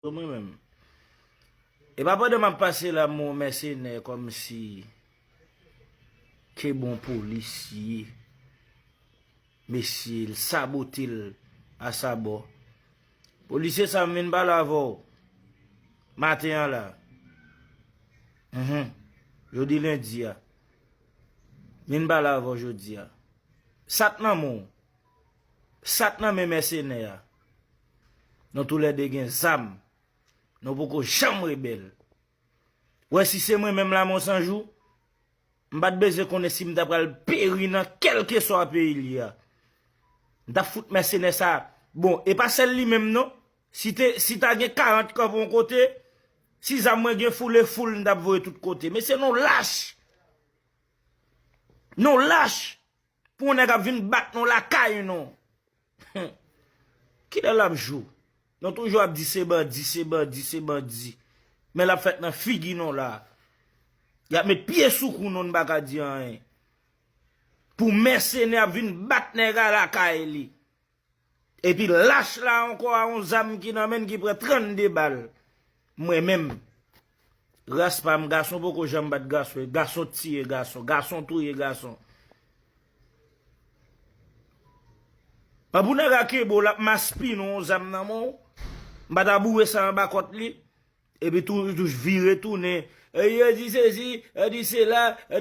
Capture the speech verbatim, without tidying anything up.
Mwen menm. E pa pandan m ap pase la, m wè yon mèsenè kòmsi ke bon polisye, mesye, l sabote l a sa bò. Polisye sa m vin pale avè w maten an la. Mhm. Jodi lendi a. Vin pale avè w jodi a. Sa t nan men w. Sa t nan men mèsenè a. Nou toulède gen zam. Nou poko janm rebèl. Wè, si se mwen menm Lamont Sanjou, m pa t bezwen konnen si m ta pral peri nan kèlkeswa peyi l ye a. M t ap fout mèsenè sa. Bon, e pa sèl li menm non. Si te, si ta gen karant kanpe yon kote, si zam mwen gen foul e foul, m t ap voye tout kote. Mesye, nou lach! Nou lach! Pou yon nèg ap vin bat nou lakay nou. Kilè l ap jou? Nou toujou ap di se bandi, se bandi, se bandi. Men l ap fèt nan figi nou la. Y ap met pye sou kou nou, n pa ka di anyen. Pou mèsenè ap vin bat nèg a lakay li. Epi lach la ankò a yon zam ki nan men l ki pran trannde bal. Mwen menm, ras pa m, gason poko janm bat gason, e gason t tiye gason, gason touye gason. An pou nèg a kenbe w, l ap maspinen yon zam nan men w, m pa ta boure sa anba kòt li, epi tou, tou vire tounen, e yo di sesi, yo di sela, yo di